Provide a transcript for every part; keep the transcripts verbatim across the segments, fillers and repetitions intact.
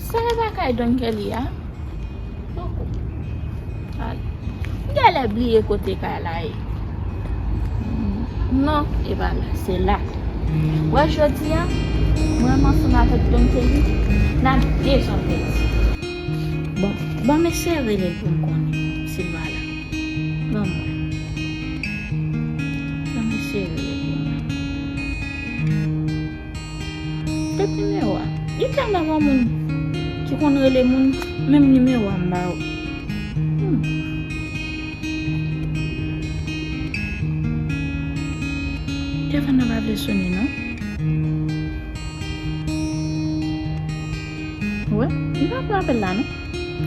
Sa e pa kay Don Kelly a? Poko. Al. M genlè bliye kote kay la ye. Non, e pa la, se la. Wè jodi a, mwen ansanm avèk Don Kelly, n ap dezòde. Bon, ban m eseye rele l pou m konnen si l pa la. Ban m wè. Ban m eseye rele l pou m wè. Tèt nimewo a. Li tèlman gen moun ki konn rele moun, menm nimewo a m ba ou. Hmm. Telefòn nan pa vle sone non. Wè, li pa pran apèl la non.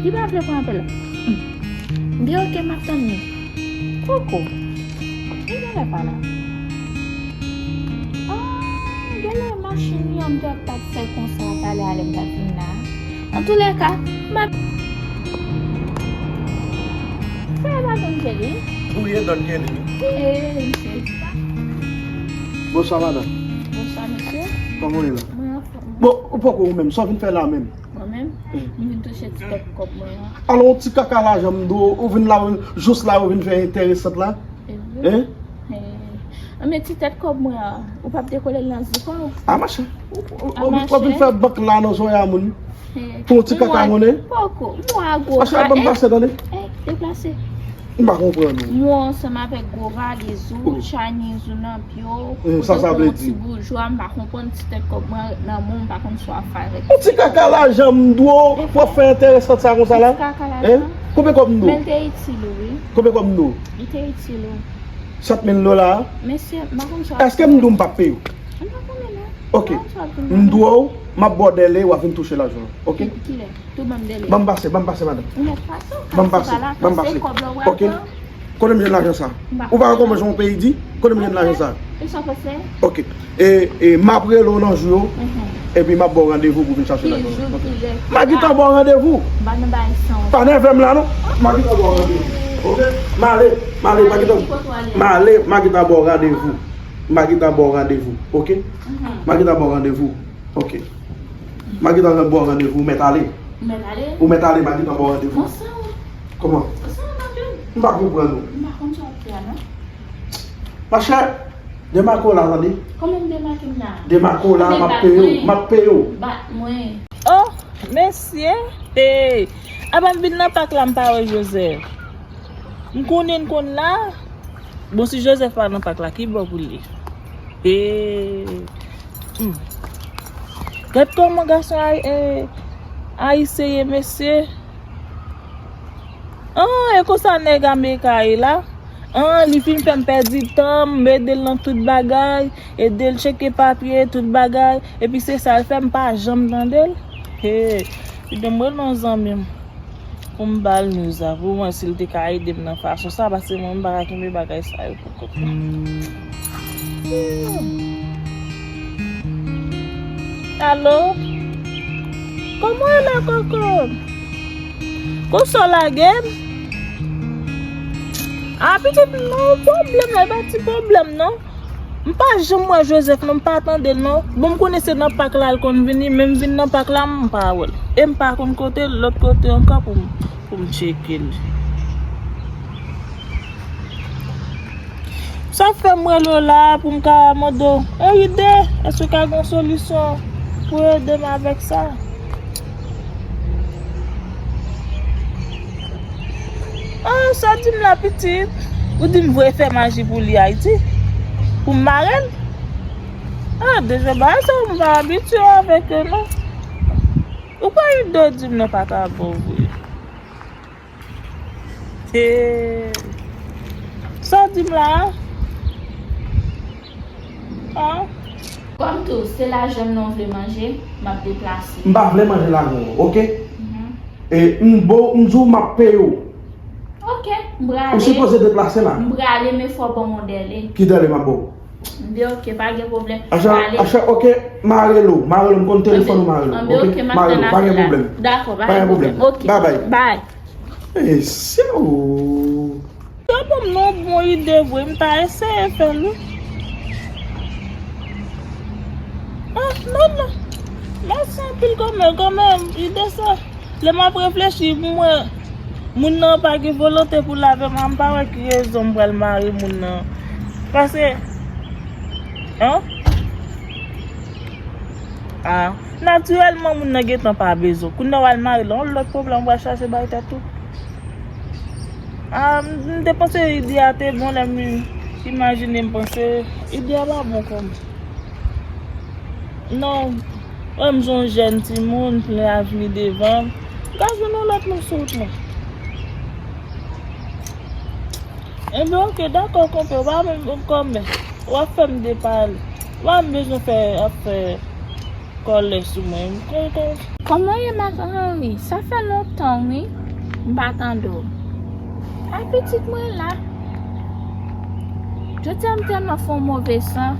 Li pa vle pran apèl la. Hmm. Byen, oke, m ap tann li. Koko. Li genlè pa la. Ah, genlè machin li an m t ap fè konsa pale a lè m t ap vin la. Antoulèka, m ap. Frè pa Don Kelly. Ou ye Don Kelly wi. Wi, misye. Bonswa madanm. Bonswa mesye. Kòman w ye la? Mwen anfòm. Bon, ou poko ou menm, sa w vin fè la menm? Mwen menm, m vin touche ti tèt kòb mwen an. Alò, yon ti kaka lajan m dwe w, ou vin la, jous la, ou vin fè enteresant la? E vre? Hein? Hein. Anben, ti tèt kòb mwen an, ou p ap dekole l nan zip ou? A mache. Ou, ou, ou, ou vin fè bank la nan zòrèy a moun. Hein. Pou yon ti kaka monnen? Poko. Mwen a gwo. Mache, ban m pase, tande. Eh, deplase. M pa konprann ou. Mwen ansanm avèk gwo valiz ou, Chinese ou nan pye w, sa sa vle di? Ti boujwa, m pa konprann ti tèt kòb mwen nan men w, m pa konn sa w ap fè avèk. Yon ti kaka lajan m dwe w, w ap fè enteresant sa konsa la? Ti kaka lajan? Hein? Konbyen kòb m dwe w? Men te itil ou, wi. Konbyen kòb m dwe w? Li te itil ou. Sèt mil dola a? Mesye, m pa konn sa w ap fè. Èske m dwe w m p ap peye w? M pa konnen non. Ok. M dwe w, m ap ba w dèle, w ap vin touche lajan an. Ok? Ki, kilè? Tou ban m dèle. Ban m pase, ban m pase, madanm. Ou mèt pase, ou ka pase pa la, pase kòb la, ou pral pran. Ok. Kote m jwenn lajan sa? Ou pa wè kòman jan yon peyi di? Kote m jwenn lajan sa? E sa w pase? Ok. E, e, m ap rele w nan jou yo, epi m ap ba w randevou pou w vin chache lajan. Ki jou, kilè? M a gentan ba w randevou. M pa nan bagay sa. Pa nève m la, non. M a gentan ba w randevou. Ok? M ale, m ale, m a gentan, m ale, m a gentan ba w randevou. M a gentan ba w randevou. Ok? M a gentan ba w randevou. Ok. M a gentan ba w randevou, ou mèt ale. Ou mèt ale? Ou mèt ale, m a gentan ba w randevou. Bon, sa w. Kòman? Sa w, m pa jwenn. M pa konprann ou. M pa konn sa w ap fè a, non. Machè, demake w la, tande. Kòman m demake m la? Demake w la, m ap peye w, m ap peye w. Bat mwen. Oh, mesye. Hey. Avan m vin nan pak la, m pa wè Joseph. M konnen l konn la. Bon, si Joseph pa nan pak la, ki bò pou l ye? Ee, hmm. Gad kòman gason ay-, e, ayisyen ye, mesye. An, e konsa nèg Amerika ye la. An, li fin fè m pèdi tan m, m ede l nan tout bagay, ede l tcheke papye, tout bagay. Epi se sa l fè, m pa janm tande l. He, kite m rele yon zanmi m. Pou m ba l news la, pou m wè si l te ka ede m nan fason sa, paske mwen, m pa ka kenbe bagay sa yo pou kont mwen. Alo? Kòman w ye la, Koko? Konsa w lage m? A, pitit, non, pwoblèm la, e pa ti pwoblèm, non. M pa janm wè Joseph non, m pa tande l non. Bon, m konnen se nan pak la l konn vini, men m vin nan pak la, m pa wè l. E m pa konn kote l, lòt kote ankò pou m, pou m tcheke l. Sa fè m rele w la pou m ka mande w, e ide, èske w ka gen yon solisyon pou ede m avèk sa? Ah, sa w di m la, pitit? Ou di m voye fè maji pou li Ayiti? Pou m mare l? Ah, deja bagay sa, m pa abitye avèk yo, non. Ou pa ide w di m nan pa ta bon vre. Hey. Sa w di m la a? An? Kòm tou, se lajan m nan w vle manje, m ap deplase. M pa vle manje lajan w, oke? Mhm. E m bo, m di w m ap peye w. Oke, m prale. Ou sipoze deplase la. M prale, men fò w ban m yon dèle. Ki dèle m ap ba w? Anben, oke, pa gen pwoblèm. Acha, prale. Acha, oke, m a rele w, m a rele w, m konn telefòn ou, m a rele w, oke? Anben, oke, m ap tann apèl la. Pa gen pwoblèm. Dakò, pa gen pwoblèm. Oke, bye. Bye. Mesye o. Yo ban m yon bon ide vre, m ta eseye fè l wi. Ah, non, non. M Mèsi anpil kòmè, kòmè, ide sa. Lè m ap reflechi, m wè moun nan pa gen volonte pou l avè m, m pa wè ki rezon m pral mare moun nan. Paske, an? Ah, natirèlman, moun nan gentan pa bezwen. Kounye a w al mare l, yon lòt pwoblèm w pral chache bay tèt ou. Ah, m, m te panse ide a te bon, lè m imajine, m panse ide a pa bon kòm. Non, wè m se yon jèn timoun, plen avni devan m. M ka jwenn yon lòt moun sou wout mwen. Enben, oke, dakò, konpè, w pa menm kòmè. W ap fè m depale. W pa menm bezwen fè, ap fè kòlè sou mwen. Kon, kon, Kòman w ye, Marc Henry? Sa fè lontan, wi. M pa tande w. A pitit mwen la. Jodi a m tèlman fè yon move san.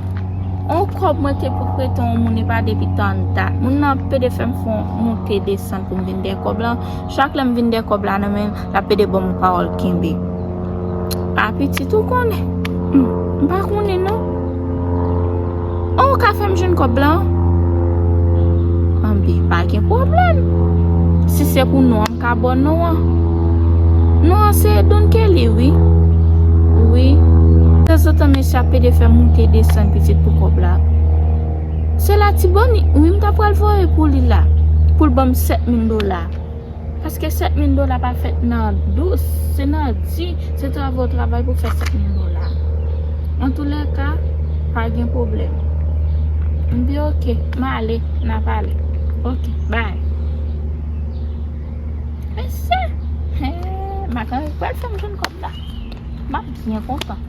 On kòb mwen te pou prete yon moun, epa depi tan dat. Moun nan ap pede fè m fè yon moute desann pou m vin dèyè kòb la. Chak lè m vin dèyè kòb la nan men l, l ap pede ban m yon pawòl kenbe. A pitit ou konnen. Hmm, m pa konnen non. An, ou ka fè m jwenn kòb la? Anben, pa gen pwoblèm. Si se pou non an, m ka ba w non an. Non an se Don Kelly, wi. Wi. Tanzantan, mesye ap pede fè m moute desann pitit pou kòb la. Se Latibonit, wi, m ta pral voye pou li la. Pou l ban m sèt mil dola. Paske sèt mil dola pa fèt nan dous, se nan di, se travay w travay pou fè sèt mil dola. Antoulèka, pa gen pwoblèm. M di, oke, m ale, n a pale. Oke, bay. Mesye, hen, Marc Henry pral fè m jwenn kòb la. M ap byen kontan.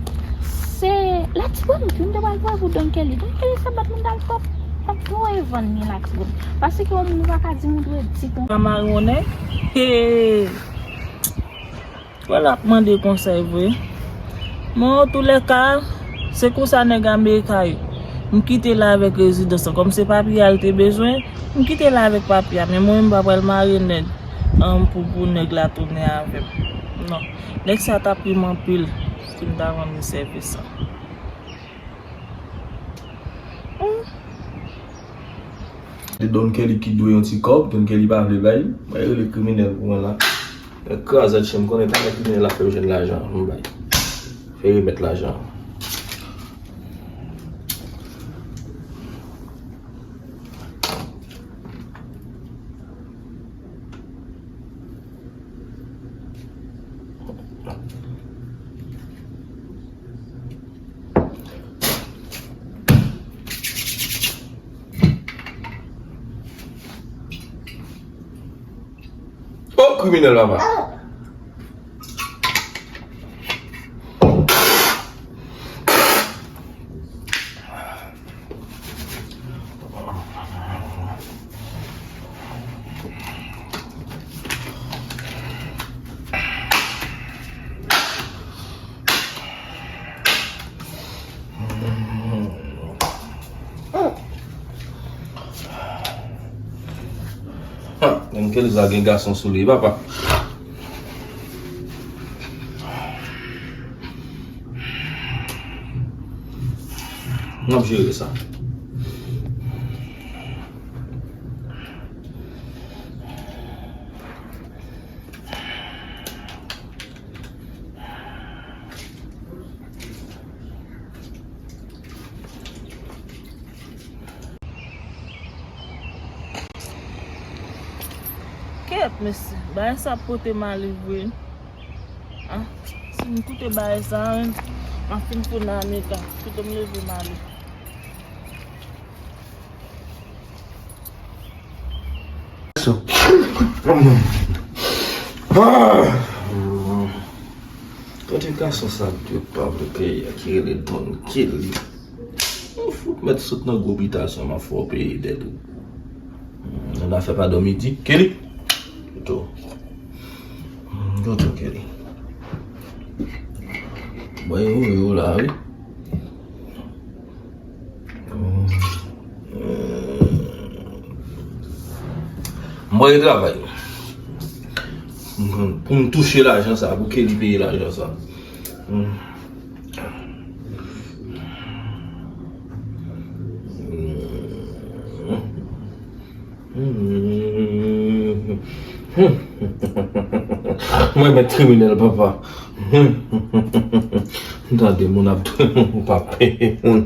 Se Latibonit wi m te pral voye pou Don Kelly. Don Kelly se bat moun dal twòp. Ap voye vann li Latibonit. Paske yon moun ou pa ka di moun dwe di kon. Pa mari yon nèg. He. Wè l ap mande konsèy vre. Men antoulèka, se konsa nèg Amerika ye. M kite l avèk rezidans lan. Kòm se papye a l te bezwen, m kite l avèk papye a. Men mwen menm m pa pral mare nèg. An, pou, pou nèg la tounen avè m. Non. Nèg sa ta pi m anpil si m ta rann li sèvis sa. Hmm. Se Don Kelly ki dwe yon ti kòb, Don Kelly pa vle bay. Mwen rele kriminèl pou mwen la. Yon krazèt chen, m konnen talè kriminèl la fè yo jwenn lajan an, m bay. Fè remèt lajan an. Oh, kriminèl papa. Ha, men Kelly sa gen gason sou li, papa. N ap jere sa. Kèt, mesye, bagay sa pote m ale vre. Ah, si m koute bagay sa, m ap fin tounen an eta. Pito m leve m ale. So. Kote gason sa dwe pa vle peye a ki rele Don Kelly. Ou fout mèt sot nan gwo bitasyon m ap fè w peye dèt ou. Nan afè pa dòmi di. Kelly. Toto. Toto Kelly. Bon, e ou, e ou la, wi. M voye travay. Pou m touche lajan sa, pou Kelly peye lajan sa. Hmm. Hmm. Mwen mèt kriminèl, papa. Tande moun ap touye moun pou pa peye moun.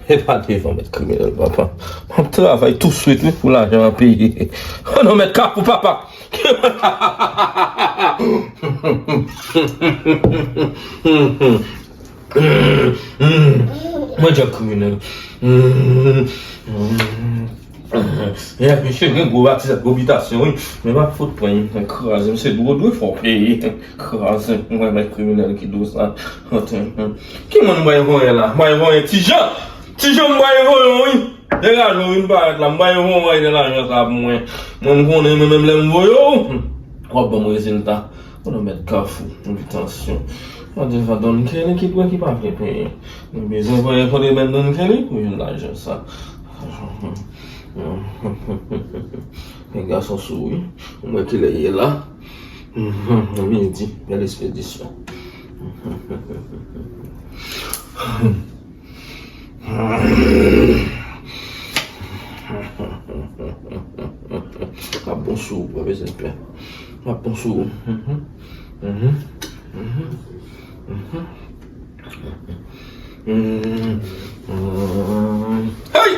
E pa devan mèt kriminèl, papa. M ap travay tou swit, wi, pou lajan an peye. O non, mèt Kafou, papa. Mwen djab kriminèl. Yè, mesye gen gwo batizay, gwo bitasyon, wi. Men pa fout pran, kraze m, se dwo dwe fò peye. Kraze m, mwen, mwen kriminèl ki dou sa. Ki moun m bay voye la? M bay voye Tijan! Tijan m bay voye, wi! Degaje w vin parèt la, m bay voye de lajan sa pou mwen. Mwen m konnen, mwen menm lè m voye w, w ap ban m rezilta. Ou nan mèt Kafou, ou gen tansyon. Mande va Don Kelly ki dwe ki pa vle peye. Nou bezwen voye kote mèt Don Kelly pou jwenn lajan sa. Gen gason sou wi. Ou wè kilè ye la. Nan midi, bèl espedisyon. Ap bon sou ou, pa bezwen pè. Ap bon sou ou. Hey!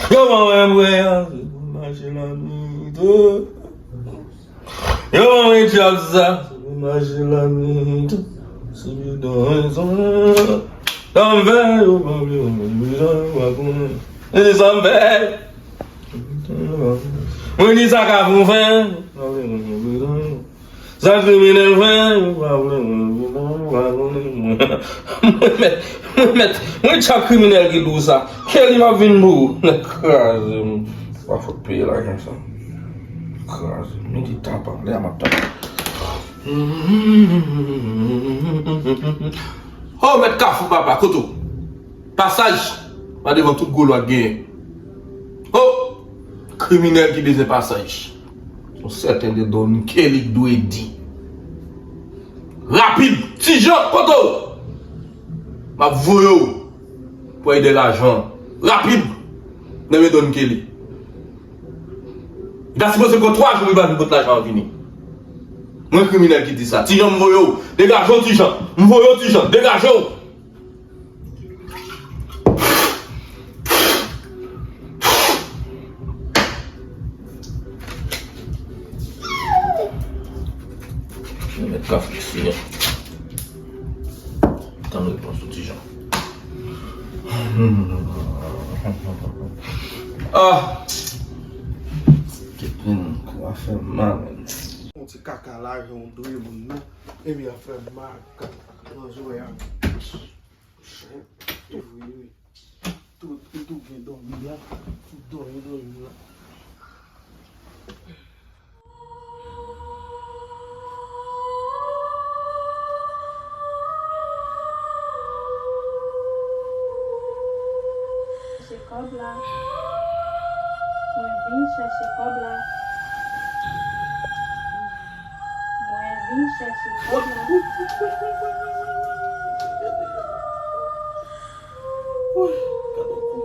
Yo, mwen, mwen, mwen, mache la nwit. Yo ban mwen djab sa. Mache la nwit. Sou bidon rezon. Sa m fè, yo pa vle mwen, yo pa konnen. E sa m fè. Mwen di sa ka pou fè. Sa kriminèl fè, yo pa vle mwen, yo pa konnen mwen. Mwen mèt, mwen mèt, mwen djab kriminèl ki dou sa. Kelly m ap vin pou ou. Nèg kraze m. Pa fout peye lajan sa. Kraze. Men ki tapa. Lè a m ap tapa. Oh, mèt Kafou papa, kote w? Pasaj pa devan tout gwo lwa k genyen. Oh! Kriminèl ki bezwen pasaj. Yon sèten de Don Kelly k dwe di. Rapid! Ti Jan, kote w? M ap voye w pou ede lajan. Rapid! Nan men Don Kelly. Li ta sipoze pran twa jou pou li pa vin pot lajan an vini. Mwen kriminèl ki di sa. Ti Jan m voye w. Degaje w Ti Jan. M voye w Ti Jan. Degaje w. Mwen mèt ka fikse. Tann repons ou Ti Jan. Ah! Kèt, kou a fè m mal, menn. Yon ti kaka lajan ou dwe moun nan, epi ap fè m mal. Nan zòrèy a. Wi, wi. Tout, tout gen dòmi la. Tout dòmi, dòmi la. Chèche kòb la. Mwen vin chèche kòb la. Mwen vin chèche kòb la. Woy, gade yon kou.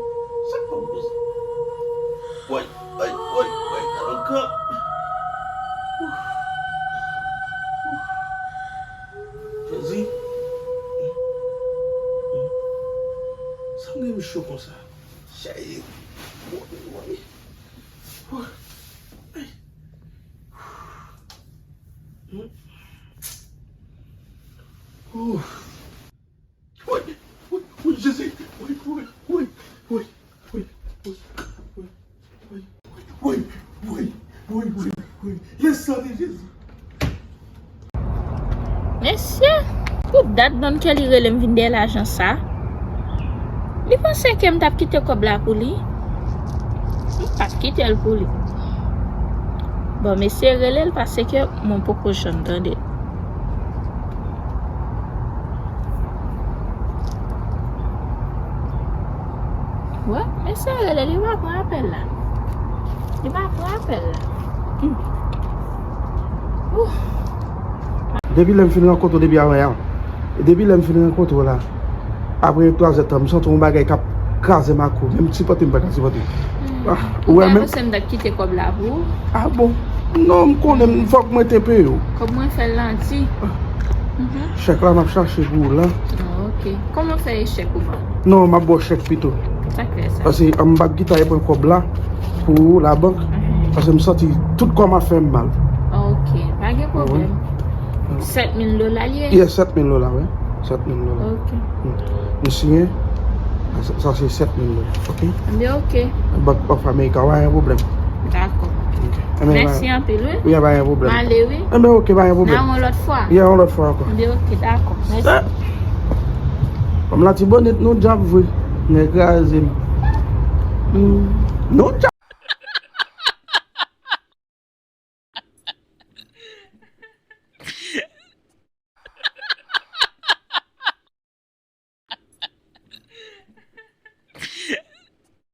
Sa k fè m konsa? Woy, woy, woy, woy, gade yon kou. Jezi. Sa m gen m cho konsa? Chèy. Woy, woy. Woy. Woy, woy, woy, Jezi. Woy, woy, woy. Lè san de Jezi. Mesye, pou dat Don Kelly rele m vin dèyè lajan sa. Li panse ke m t ap kite kòb la pou li? M p ap kite l pou li. Bon, mesye rele l paske mwen poko janm tande l. Wè, mesye rele, li pa pran apèl la. Li pa pran apèl la. Hmm. Ouh. Depi lè m fin rankontre w depi avè a. Depi lè m fin rankontre w la. Apre twa zè tan, m santi yon bagay k ap kraze m ak ou. Menm sipòte m pa ka sipòte. Ah, ou wè menm? Ou pa panse m t ap kite kòb la pou ou? Ah bon? Non, m konnen, fòk mwen te peye w. Kòb mwen fè l nan di. Chèk la m ap chache pou ou la. Ah, ok. Kòman w fè e chèk ou ban? Non, m ap ba w chèk pito. Sa k fè sa? Paske m p ap kite al pran kòb la pou labank. Paske m santi tout kò m ap fè m mal. Ok, pa gen pwoblèm. Sèt mil dola l ye? Yeah, sèt mil dola, wi. Sèt mil dola. Ok. Hmm. Nou siyen. Sa, sa se sèt mil dola, ok? Ebyen, ok. Bank of America, pa gen pwoblèm. Dakò. Ok. Mèsi anpil, wi. Wi, pa gen pwoblèm. M ale, wi. Ebyen, ok, pa gen pwoblèm. Nan yon lòt fwa. Yeah, yon lòt fwa ankò. Ebyen, ok, dakò. Mèsi. Fanm Latibonit, nou djab vre. Nèg kraze m. Hmm. Nou djab.